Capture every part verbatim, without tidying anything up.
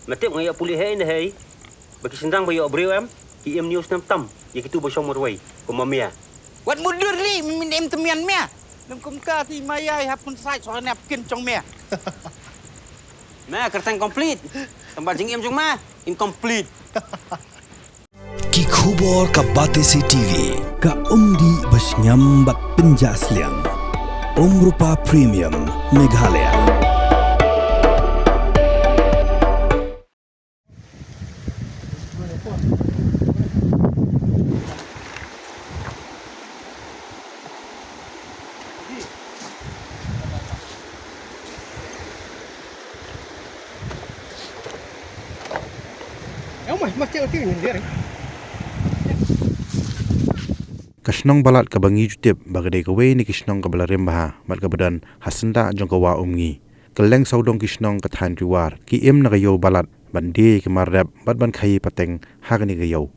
Me tip nga ïoh pule hei ne hei. Ba ki shynrang ba ïoh briew em, ki im hynñiew snem tam ïa kitu ba shong marwei kum ma mia. Wat mutdur lei, me im tymmen mia. Lem kumta te ma ïai hap kun sait soh nep kin jong mia. Me kyrteng complete. Tang ba jingim jong me incomplete. Ki khubor ka Batesi T V. Ka umdih ba shngiam bad pynjah sliang. Umrupa Premium, Meghalaya. Ka shnong Balat kaba ngi ju tip ba ka dei kawei na ki shnong kaba la rim bha bad kaba don ha syndah jong ka Wah Umngi. Kylleng sawdong ki shnong ka thaiñ Riwar ki im na ka ïew Balat ban die ïa ki mar rep bad ban khaii pateng ha kane ka ïew.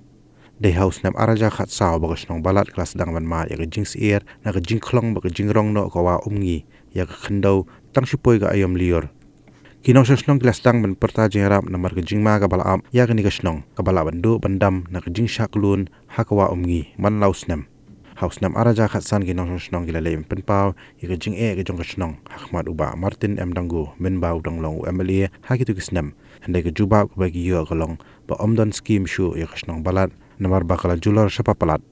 Dei ha u snem ar hajar khatsaw ba ka shnong Balat ka la sdang ban mad ïa ka jingsyier na ka jingkhlong bad ka jingrong noh ka Wah Umngi ïa ka khyndew tang shu poi ka aïom lyiur. Ki nongshong shnong ki la sdang ban pyrta jingïarap namar ka jingma kaba la ap ïa kane ka shnong kaba lah ban duh ban dam na ka jingshah klun ha ka Wah Umngi man la u snem. Ha u snem ar hajar khatsan ki nongshong shnong ki la leit ban pynpaw ïa ka jingeh ka jong ka shnong ha khmat u Bah Martin M Dangu mynba u dang long u M L A ha kito ki snem. Hynrei ka jubab kaba ki ïoh ka long ba ym don skim shuh ïa ka shnong Balat namar ba ka la julor shaphang palat.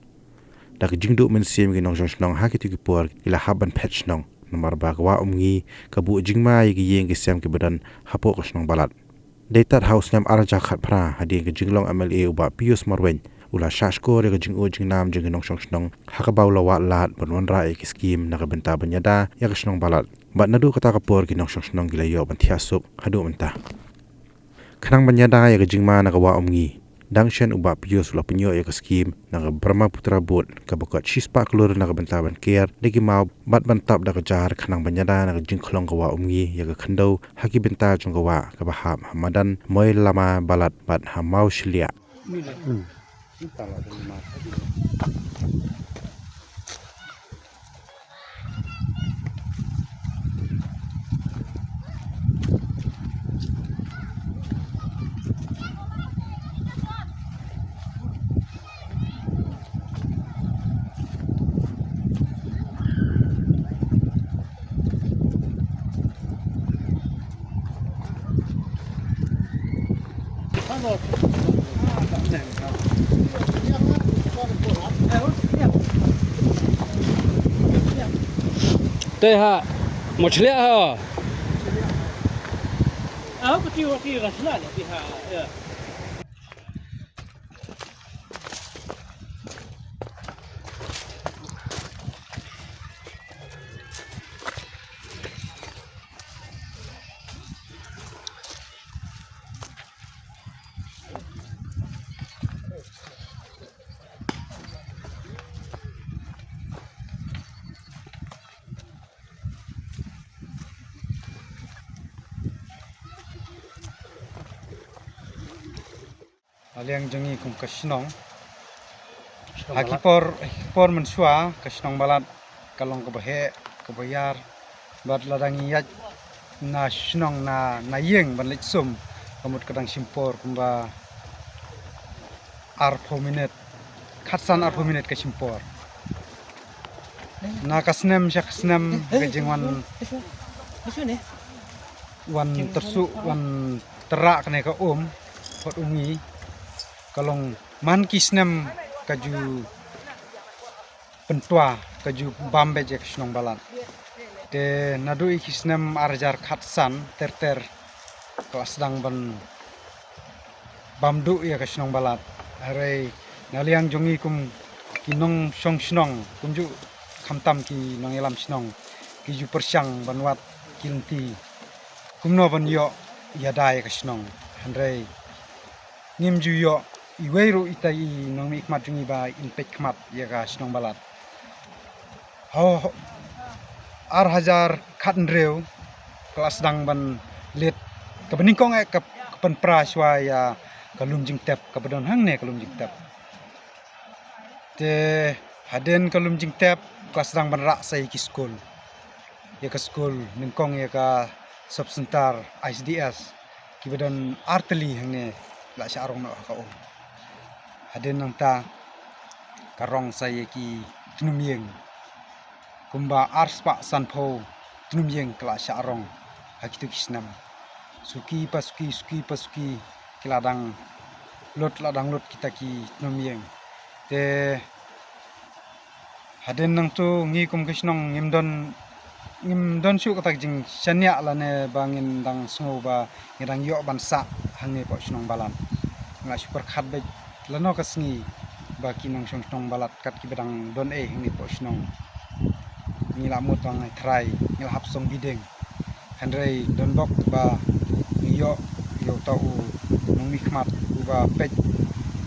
Da ka jingduh mynsiem ki nongshong shnong ha kito ki por ki la hap ban phet shnong namar ba ka Wah Umngi ka buh jingma ïa ki ïing ki sem kiba don hapoh ka shnong Balat. Dei tad ha u snem ar hajar khatphra hadien ka jinglong M L A u Bah Pius Marwein u la shah shkor ïa ka jingud jingnam jong ki nongshong shnong ha kaba u la wad lad ban wanrah ïa ki skim na ka bynta ban ïada ïa ka shnong Balat. Bad naduh kata ka por ki nongshong shnong ki la ïoh ban thiah suk haduh mynta. Khnang ban ïada ïa ka jingma na ka Wah Umngi, dang shen u Bah Pius u la pynïoh ïa ka skim na ka Brahmaputra Board kaba kot shispah klur na ka bynta ban ker da ki maw bad ban tap da ka jar khnang ban ïada na ka jingkhlong ka Wah Umngi ïa ka khyndew ha ki bynta jong ka wah kaba hap ha madan Moilama Balat bad ha Mawshliah. Te ha, mo chlia ha. Ah, pati, pati, rasla, pati ha, ya. Aliang jong ngi kum ka shnong. Ha ki por, ha ki por mynshuwa, ka shnong Balat ka long kaba heh, kaba ïar. Bad lada ngi ïaid na shnong, na, na ïing ban leit sum, ka mut ka dang shim por kumba arphew minit, khatsan arphew minit ka shim por. Na ka snem sha ka snem ka jingwan, wan tyrsuh, wan tyrrah kane ka um, Wah Umngi, ka long man ki snem ka ju pyntwa, ka ju bam beit ïa ka shnong Balat. Te naduh ïa ki snem ar hajar khatsan ter ter ka la sdang ban bam duh ïa ka shnong Balat. Hynrei na liang jong ngi kum ki nongshong shnong, kumjuh khamtam ki nongïalam shnong, ki ju pyrshang ban wad ki lynti kumno ban ïoh ïada ïa ka shnong. Hynrei ngim ju ïoh iwei ruh ita i nongmihkhmat jong ngi ba in peit khmat ïa ka shnong Balat. Ho, ho, ar hajar khathynriew ka la sdang ban leit, kaba nyngkong eh ka, ka pynpra shuwa ïa ka lum jingtep, kaba don hangne ka lum jingtep. Te hadien ka lum jingtep ka la sdang ban rah sa ïa ki skul. Ïa ka skul nyngkong ïa ka sub center I C D S. Kiba don artylli hangne la shah rong noh ha ka um. Hadien nangta ka rong sa ïa ki tnum ïing. Kumba arspah sanphew tnum ïing ka la shah rong ha kito ki snem. Suki pa suki, suki pa suki ki la dang lut, la dang lut kita ki tnum ïing. Te hadien nangto ngi kum ka shnong ngim don, ngim don shuh kata ka jingshaniah lane ba ngin dang sngew ba ngi dang ïoh ban sah hangne poh shnong Balat. Nga shu pyrkhat beit lano ka sngi ba ki nongshong shnong Balat kat kiba dang don ei hangne poh shnong. Ngi la mut tang ai trai, ngi la hap song bideng. Hynrei don bok ba ngi ïoh ïa uta u nongmihkhmat uba peit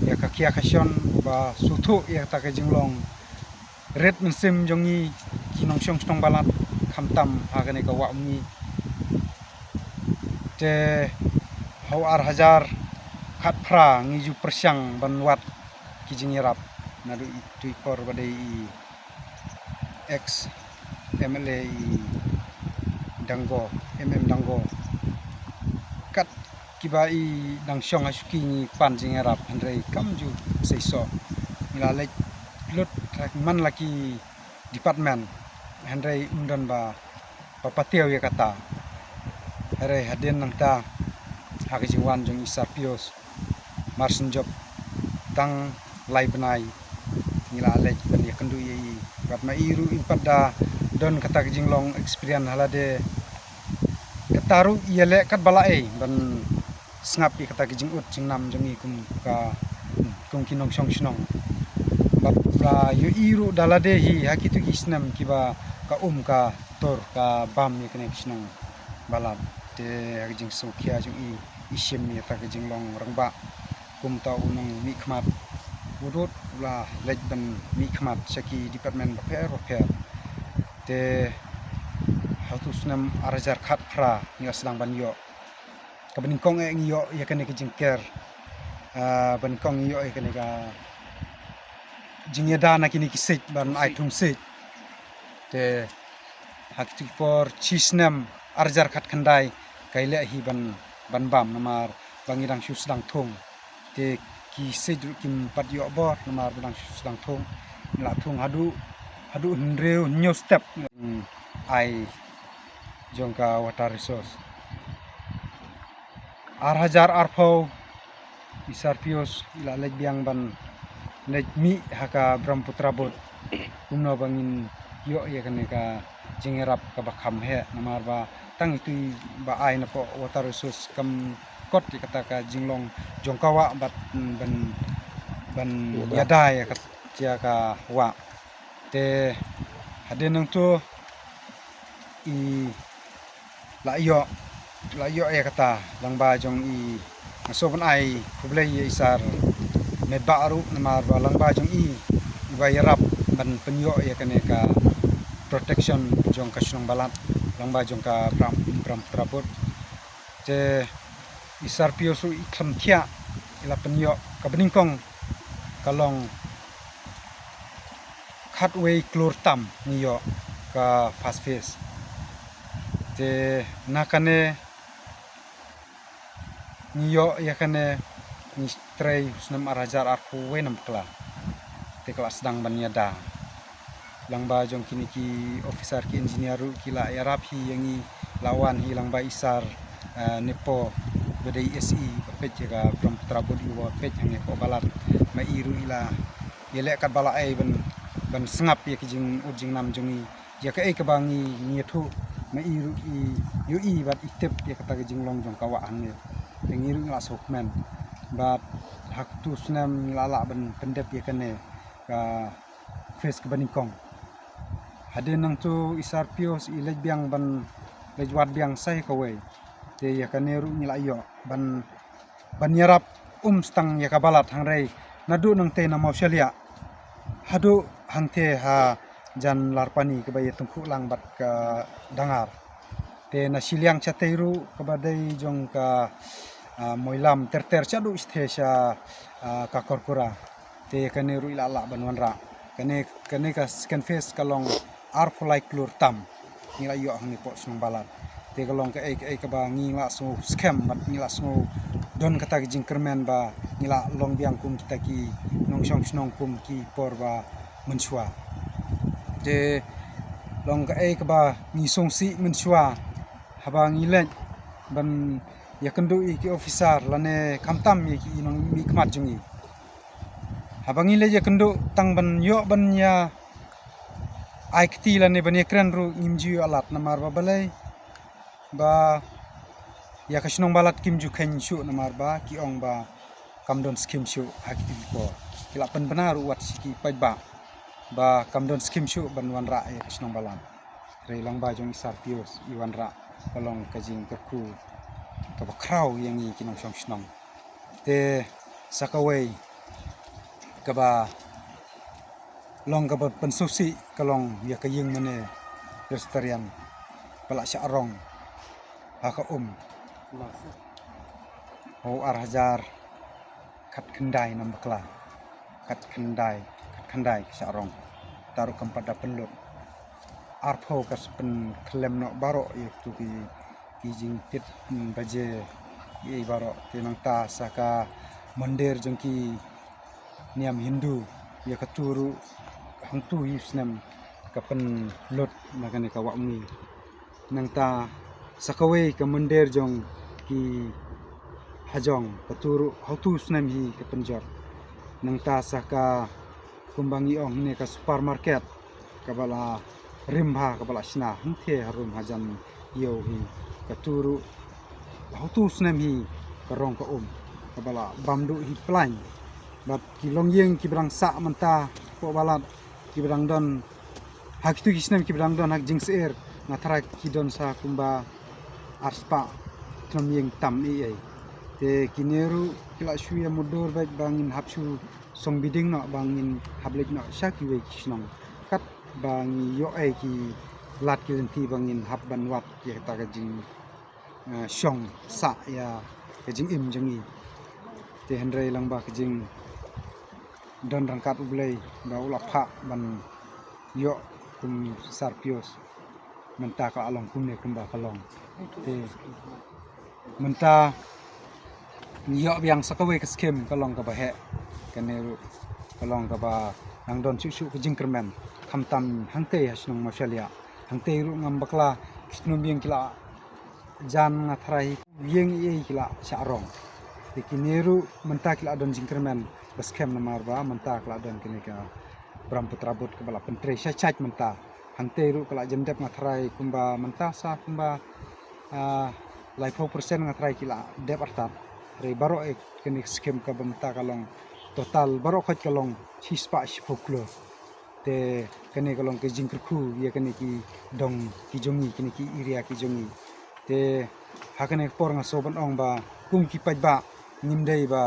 ïa ka khia ka shon, uba sngewthuh ïa kata ka jinglong rit mynsiem jong ngi ki nongshong shnong Balat, khamtam ha kane ka Wah Umngi. Te ha u ar hajar khatphra ngi ju pyrshang ban wad ki jingïarap naduh itu i por ba dei i ex M L A i Dango, M M Dango. Kat kiba i dang shong ha shuki ngi pan jingïarap, hynrei kam ju seisoh. Ngi la leit lut man la ki department, hynrei ym don ba, ba patiaw ïa kata. Hynrei hadien nangta ha ka jingwan jong i Sir Pius Marsynjop tang lai bnai ngi la leit ban ïakynduh ïa i. Bad ma i ruh i pat da don kata ka jinglong experience ha lade. Kata ruh ïaleh katba la ei ban sngap ïa kata ka jingud jingnam jong i kum ka, kum ki nongshong shnong. Bad la ïohi ruh da lade hi ha kito ki snem kiba ka um ka tur ka bam ïa kane ka shnong Balat. Te ha ka jingsngewkhia jong i, i shim ïa kata ka jinglong rangbah. Kumta u nongmihkhmat u dud u la leit ban mihkhmat sha ki department bapher bapher. Te ha utu u snem ar hajar khatphra ngi la sdang ban ïoh, kaba nyngkong eh ngi ïoh ïa kane ka jingker, ah, ba nyngkong ngi ïoh ïa kane ka jingïada na kine ki siej ban ai thung siej. Te ha kito ki por shi snem ar hajar khatkhyndai ka ïaleh hi ban, ban bam namar ba ngi dang shu sdang thung. Te ki siej ruh kim pat ïoh bor namar ba dang shu sdang thung. Ngi la thung haduh, haduh hynriew hynñiew step. Hmm, ai jong ka water resource. Ar hajar arphew i Sir Pius i la leit biang ban leit mih ha ka Brahmaputra Board. Kumno ba ngin ïoh ïa kane ka jingïarap kaba kham heh namar ba tang itu i ba ai na poh water resource kam kot ïa kata ka jinglong jong ka wah bad, mm, ban, ban ïada ïa ka, ïa ka wah. Te hadien nangto i la ïoh, la ïoh ïa kata lyngba jong i, nga sngewbha ban ai khublei ïa i Sir Metbah ruh namar ba lyngba jong i, i ba ïarap ban pynïoh ïa kane ka protection jong ka shnong Balat lyngba jong ka Brahmaputra Board. Te i Sir Pius ruh i khlem thiah, i la pynïoh kaba nyngkong ka long khatwei klur tam ngi ïoh ka first phase. Te na kane ngi ïoh ïa kane ngi trei u snem ar hajar arphew wei na bakla. Te ka la sdang ban ïada. Lyngba jong kine ki officer ki engineer ruh ki la ïarap hi ïa ngi, la wan hi lyngba i Sir, eh, Nepo ba dei i S E ba peit ïa ka Brahmaputra Board, i ba peit hangne poh Balat. Ma i ruh i la ïaleh katba la ei ban, ban sngap ïa ki jingud jingnam jong ngi. Ïa kaei kaba ngi, ngi ïathuh ma i ruh i ïohi bad i tip ïa kata ka jinglong jong ka wah hangne. Te ngi ruh ngi la sngewkmen bad ha katu u snem ngi la lah ban pyndep ïa kane ka phase kaba nyngkong. Hadien nangto i Sir Pius i leit biang ban leit wad biang sa ïa kawei. Te ïa kane ruh ngi la ïoh ban, ban ïarap um stang ïa ka Balat, hynrei naduh nangtei na Mawshaliah haduh hangtei ha jan Larpani kaba ïatyngkhuh lang bad ka Dangar. Te na shiliang shatei ruh kaba dei jong ka, ah, Moilam ter ter shaduh shatei sha, ah, ka Korkora. Te kane ruh i la lah ban wanrah. Kane, kane ka second phase ka long arphew lai klur tam ngi la ïoh hangne poh shnong Balat. Te ka long kaei kaei kaba ngi la sngew skhem bad ngi la sngew don kata ka jingkyrmen ba ngi la long biang kum kita ki nongshong shnong kum ki por ba mynshuwa. Te long kaei kaba ngi sngewsih mynshuwa haba ngi leit ban ïakynduh ïa ki officer lane khamtam ïa ki nongmihkhmat jong ngi. Haba ngi leit ïakynduh tang ban ïoh ban ïa ai kti lane ban ïakren ruh ngim ju ïoh lad namar ba balei ba ïa ka shnong Balat kim ju kheiñ shuh namar ba ki ong ba kam don skim shuh ha kito ki por. Ki la pynbna ruh wat sha ki paidbah ba kam don skim shuh ban wanrah ïa ka shnong Balat. Hynrei lyngba jong i Sir Pius i wanrah ka long ka jingkyrkhu kaba khraw ïa ngi ki nongshong shnong. Te sa kawei kaba long kaba pynsngewsih ka long ïa ka ïing mane Presbyterian ba la shah rong ha ka um. Ho ar hajar khatkhyndai nam bakla, khatkhyndai, khatkhyndai ka shah rong. Te ruh kam pat da pynlut. Arphew ka sa pynkhlem noh baroh ïa kito ki, ki jingtit, mm, baje ïa baroh. Te nangta sa ka mandir jong ki niam Hindu ïa katu ruh hangtu hi snem ka pynlut na kane ka Wah Mngi. Nangta sa kawei ka mandir jong ki hajong katu ruh hangtu snem hi ka pynjot. Nangta sa ka kumba ngi ong ne ka supermarket kaba la rim bha kaba la shna hangtei harum hajan ïew hi katu ruh hangtu snem hi ka rong ka um kaba la bam duh hi plain. Bad ki longïing kiba dang sah mynta poh Balat kiba dang don ha kitu ki snem kiba dang don ha ka jingsyier nga tharai ki don sa kumba arspah tnam ïing tam ei ei. Te kine ruh ki la shu ïa mutdur bad ba ngin hap shu song biding noh ba ngin hap leit noh sha kiwei ki shnong kat ba ngi ïoh ei ki lad ki lynti ba ngin hap ban wad ïa kata ka jing, eh, shong sah ïa ka jingim jong ngi. Te hynrei lyngba ka jingdon ryngkat U Blei ba u la phah ban ïoh kum Sir Pius mynta ka la long kumne kumba ka long. Te mynta ngi ïoh biang sa kawei ka skim ka long kaba heh. Kane ruh ka long kaba nang don shuh shuh ka jingkyrmen khamtam hangtei ha shnong Mawshaliah. Hangtei ruh ngam bakla ki shnong biang ki la jan nga tharai ïing ei ei ki la shah rong. Te kine ruh mynta ki la don jingkyrmen ba skhem namar ba mynta ka la don kane ka Brahmaputra Boat kaba la pyntrei shait shait mynta. Hangtei ruh ka la jan dep nga tharai kumba mynta sa kumba, ah, laiphew percent nga tharai ki la dep artat. Hynrei baroh ei kane ka skim kaba mynta ka long total baroh khoit ka long shispah shiphew klur. Te kane ka long ka jingkyrkhu ïa kane ki dong ki jong ngi kine ki area ki jong ngi. Te ha kane ka por nga sngewbha ban ong ba kum ki paidbah ngim dei ba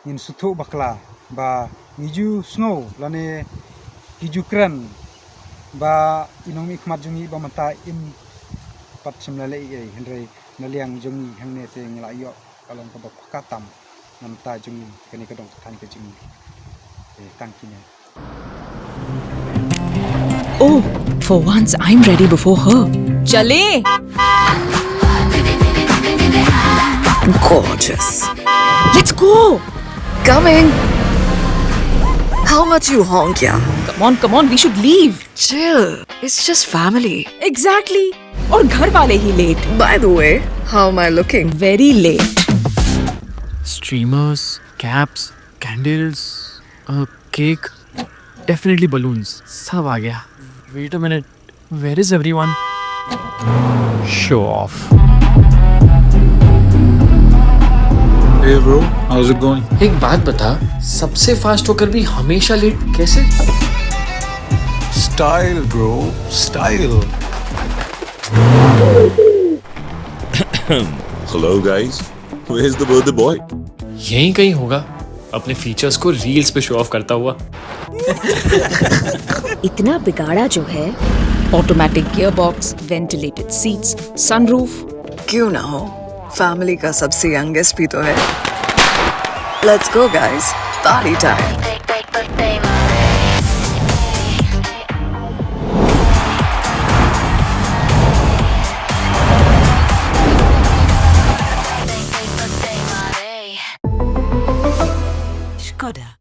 ngin sngewthuh bakla ba ngi ju sngew lane ki ju kren ba i nongmihkhmat jong ngi ba mynta im pat shym la leh ei ei hynrei na liang jong ngi hangne te ngi la ïoh ka long kaba paka tam na bynta jong ngi kane ka dong ka thaiñ ka jong ngi. Te tang kine. Oh, for once I'm ready before her. चले। Gorgeous. Let's go. Coming. How much you honk, yeah? Come on, come on, we should leave. Chill. It's just family. Exactly. और घर वाले ही late. By the way, how am I looking? Very late. Streamers, caps, candles, a cake, definitely balloons. सब आ गया। Wait a minute, where is everyone? Show off. Hey bro, how's it going? एक बात बता, सबसे फास्ट होकर भी हमेशा लेट कैसे? Style bro, style. Hello guys, where's the birthday boy? यहीं कहीं होगा, अपने फीचर्स को रील्स पे शो ऑफ करता हुआ। इतना बिगाड़ा जो है। Automatic gearbox, ventilated seats, sunroof। क्यों ना हो, फैमिली का सबसे यंगेस्ट भी तो है। Let's go guys, party time. Koda.